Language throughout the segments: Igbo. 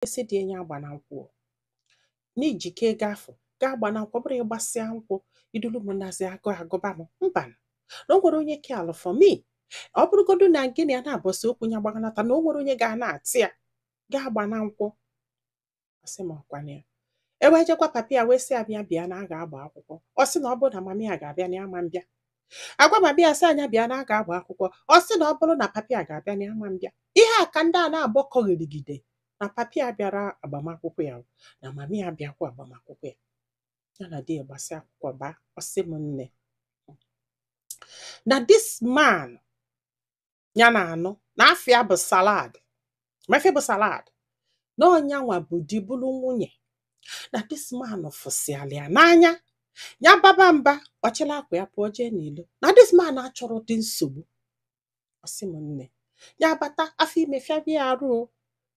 Sị di ya agba na nkwụ o, n'ijike ego afọ ga-agba na nkwụ. Ọ bụrụ ịgbasịa nkwụ idulu m nazi agụ agụba m mba, na o nwere onye care for me. Ọ bụrụgodu na gị na ya na-abọsị okwu, ya gbaganata, na o nwere onye ga na-atị ya ga-agba na nkwụ. Ọ sị m ọkwana ya e wee jekwa papi ya wee sị ya bịa, bịa na a ga-agba akwụkwọ. Ọ sị na ọ bụrụ na mami ya ga-abịa na ya ma mbịa. Agwa mami ya sị anya bịa na a ga-agba akwụkwọ. Ọ sị na ọ bụrụ na papi ya ga-abịa na ya ma mbịa. Ihe a ka ndị a na-agbakọghịrịgide na papi ya bịara agbamakwụkwọ ya, na mami ya bịakwa agbamakwụkwọ ya, ya na di ya gbasịa akwụkwọ baa. Ọ sị m nne, na this man ya na-anụ na afịa bụ salad, ma ife bụ salad na ọnyanwa bụ di bụrụ nwunye, na this man fụsịala ya n'anya. Ya baba mba, ọchịla akwa ya pụọ jee n'ilo, na this man achọrọ dị nsogbu. Ọ sị m nne, ya bata afọ ime fịabịa ya arụ o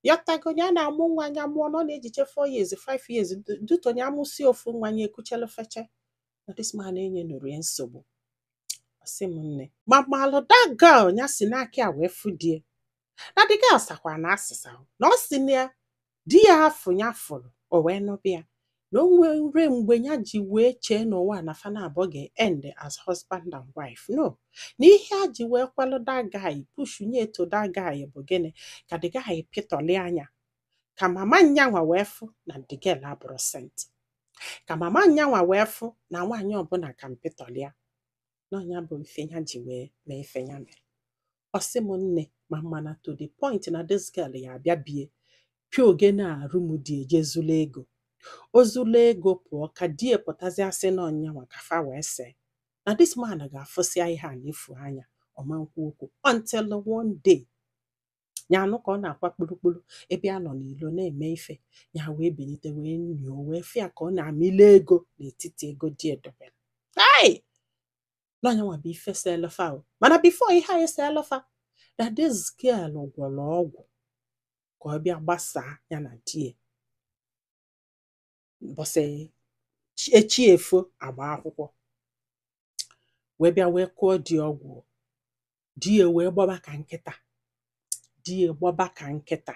yọtago, ya na-amụ nwa, ya mụọ na ọ na-ejiche 4 years, 5 years duto ya amụsị ofu nwa, ya ekuchelu feche, na this man enye nụrụ ya nsogbu. Ọ sị m nne, ma malụ that girl ya si n'aka ya wee fụ die, na the girl sakwa na asịsa na ọ sị na ya di ya afụ ya fụrụ o wee nụbịa ya, na o nwere mgbe ya ji wee chee n'ụwa na fa abụọ ga-end as husband and wife. No, na ihe a ji wee kwalụ that guy, push nye to that guy bụ gịnị ka the guy pịtọli anya ka mama nyanwa wee fụ na the girl abụrụ saint, ka mama nyanwa wee fụ na nwaanyị ọbụla ka mpịtọlịa n'ọnya bụ ife ya ji wee mee ife ya mere. Ọ sị m nne, ma mana to the point na this girl ya abịa bie pịa ogene arụ m dị eje zulu ego, o zulu ego pụọ, ka di ya pụtazi asị na ọnyanwa ka fa wee see na this man ga-afụsịa ihe a na-efu anya ọma nkwu okwu until one day ya anụ ka ọ na-akwa kpurukpuru ebe a nọ n'ilo na-eme ife ya, wee bilite wee nyoo wee fịa ka ọ na-amịle ego n'etiti ego di edobere. Hey! N'ọnyanwa bụ ife selefa o. Mana before ihe a eselefa, na this girl gwọrọ ọgwụ ka ọ bịa gbasaa ya na di ya mbọsị echi efo agba akwụkwọ, wee bịa wee kụọ di ọgwụ. Di ya wee gbọba ka nkịta, di ya gbọba ka nkịta.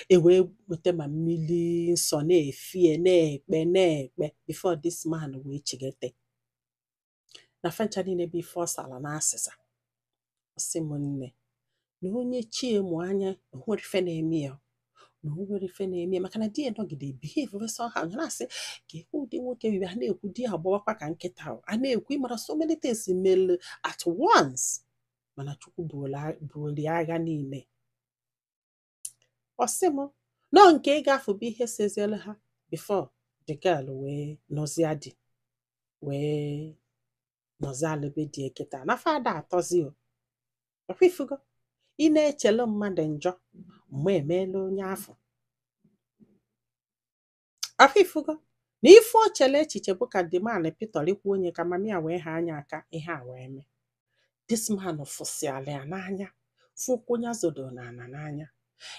E wee weta ma mmiri nsọ na-efie na-ekpe na-ekpe before this man wee chigete na fancha niile bụ ife ọ sara na asịsa. Ọ sị m nne, na onye chie mụ anya na o nwere ife na-eme ya, na o nwere ife na-eme ya, maka na di ya nọgide behave somehow. Ya na-asị ka ekwu ụdị nwoke bibi a na-ekwu di ya agbawakwa ka nkịta o. A na-ekwu ịmara so many things mere at once, mana Chukwu buoli agha niile. Ọ sị m nọọ nke ịgafe bụ ihe sezielu ha before the girl wee nọzịa di, wee nọzialụ be di kịta na fada atọzi o. Ọkwa ifugo ị na-echelu mmadụ njọ mgbe emeela onye afọ. Ọkwa ifugo na ife o chele echiche bụ ka the man pịtọrịkwa onye ka mami ya wee ha anya aka ihe a wee mee. This man fụsịala ya n'anya, fụkwa onye zodo n'ala n'anya,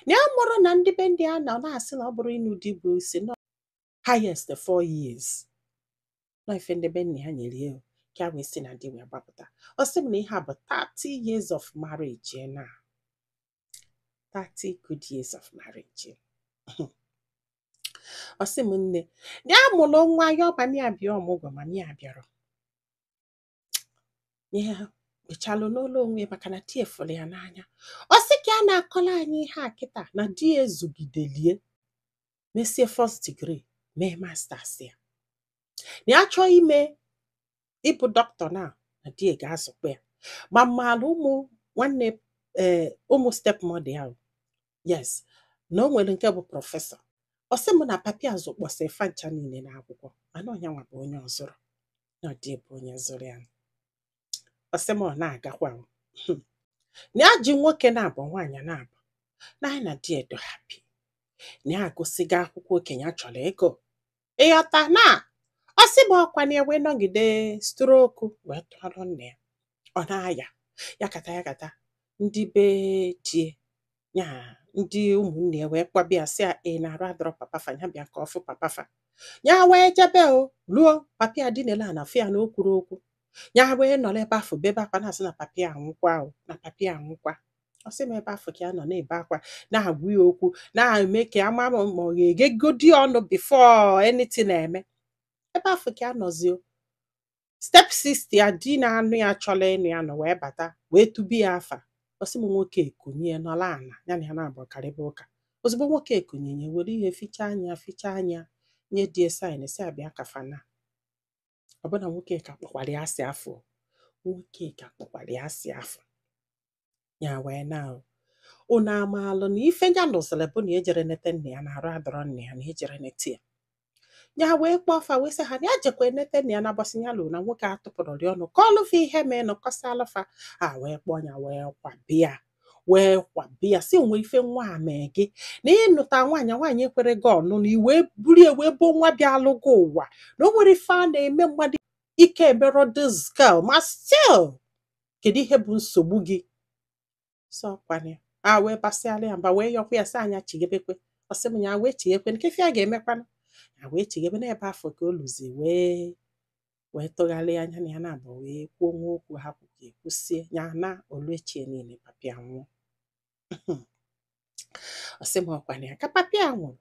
na ya mụrụ na ndị be ndị a nọ na-asị na ọ bụrụ ịnụ di bụ isi nọ highest 4 years nọ ife ndị be nna ya nyere ya o, ka ya wee si na di wee gbapụta. Ọ sị m na ihe a bụ 30 years of marriage na 30 good years of marriage. Ọ sị m nne, na ya mụrụ nwa ya, ọ mami ya bịa ọmụgwọ, mami ya bịara ihe kpechalụ n'ụlọ onwe ya, maka na di fụrụ ya n'anya. Ọ sị ka a na-akọrọ anyị ihe a kịta na di ya ezugidelie mesie first degree, mee masters ya, na ya chọọ ime ịbụ dọkịta na na di ya ga-azụkwa ya, ma mmalụ ụmụ nwanne ee ụmụ stepmother ya o. Yes, na o nwere nke bụ professor. Ọ sị m na papi azụ kpọsị fancha niile n'akwụkwọ, mana ọnyanwa bụ onye ọzụrụ na ọ dị bụ onye zụrụ ya. Ọ sị m ọ na-agakwa o. Na ya ji nwoke na-abụ nwaanyị na-abụ na ya na di edo happy, na ya agụsịgo akwụkwọ okenye a chọrọ ego ịghọta na. Ọ sị m ọkwa na ya wee nọgide stroke wee tụọrọ nna ya, ọ na-aya ya kata ya kata ndị be die ya, ndị ụmụnne ya wee kpọbịa sị ya ị na-arụ adọrọ papa fa, ya bịa ka ọ fụ papa fa. Ya wee jebe o luo, papa ya dinele ana fụ ya na o kwuru okwu. Ya wee nọrọ ebe afọ bebe akwa na-asị na papa ya anwụkwa o, na papa ya anwụkwa. Ọ sị m, ebe afọ ka ya nọ na-ebe akwa, na-agwa ya okwu, na-eme ka ama ma ọ ga-egegodi ọnụ before anything na-eme. Ebe afọ ka ya nọzi o, step sister ya, di na-anụ ya, chọrọ ịnụ ya, nọ wee bata, wee tubi ya afa. Ọ sị m, nwoke ekunye nọla ala, ya na ya na-abụ karịba ụka. Ozugbo nwoke ekunye ya, were ihe fichaa anya, fichaa anya, nye die sign, si abịa kafana. Ọbụna nwoke ka kpọkwara ya asị afọ, nwoke ka kpọkwara ya asị afọ ya wee na unu amaalụ na ife ya nụzịrị bụ na ejere nete nna ya na arụ adọrọ nna ya, na ejere nete ya. Ya wee kpọọ fa, wee sị ha na ya jekwa enete nna ya na bọsị ya lụrụ na nwoke a tụpụrụ ya ọnụ ka ọlụfa ihe mee nụ kọsịalụfa. A wee kpọọ ya, wee kwabịa, wee kwabịa, si onwe ife nwa a mee gị na ịnụta nwaanyị, nwaanyị ekwere gị ọnụ, na iwee buru ya wee bụ nwa bịa alụgo ụwa, na o nwere ife a na-eme mmadụ ike emerọ this girl. Ma still, kedu ihe bụ nsogbu gị? Sọ kwana a wee basịala ya mba, wee yọkwa ya, sị anya chigebekwe. Ọ sị m, ya wee chighekwe nke ife a ga-emekwanụ, ya wee chighebe. N'ebe afọ ka o luzi, wee tụgharịa anya na ya na-abụ, wee kwuo nwa okwu ha kwuka ekwusie ya na olu echie niile, papịa nwụọ. Ọ sị m, ọkwana ya ka papịa nwụrụ,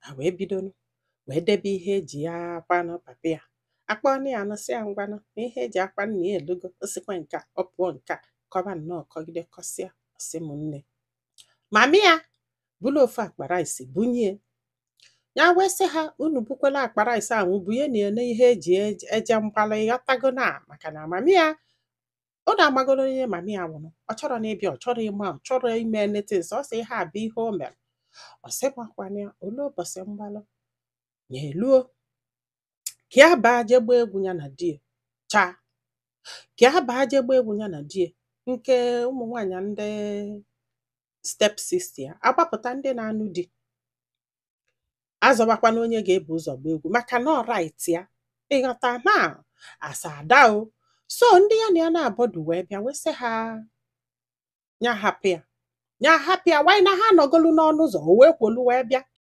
ha wee bidonu wee debe ihe eji ya akwanụ papịa akpọnụ ya nụ, sị ya ngwanụ na ihe eji akwa nna ya elugo. O sikwa nke a, ọ pụọ nke a, kọba nnọọ, kọgide, kọsịa. Ọ sị m, nne mami ya bulu ofu akpa rice bunye ya, wee sị ha, unu bukwela akpa rice ahụ, bunye na ya n'ihe eji eje mgbalụ. Ịghọtago? Na maka na mami ya, unu amagoro onye mami ya nwụrụ, ọ chọrọ na ịbịa, ọ chọrọ ịma, ọ chọrọ ime anything, sọsọ ihe a bụ ihe o mere. Ọ sịkwakwana ya olu ụbọchị mgbalụ ya eluo, ka ya baa jee gbaa egwu ya na di ya chaa, ka ya baa jee gbaa egwu ya na di ya nke ụmụ nwaanyị ndị step sister ya agbapụta, ndị na-anụ di, azọbakwana onye ga-ebu ụzọ gba egwu, maka na ọ right ya. Ịghọta? Na asa ada o so ndị ya na ya na-abọdụ wee bịa, wee sị ha ya hapụ ya, ya hapụ ya. Wanyị na ha nọgolu n'ọnụ ụzọ, o wee kwolu wee bịa.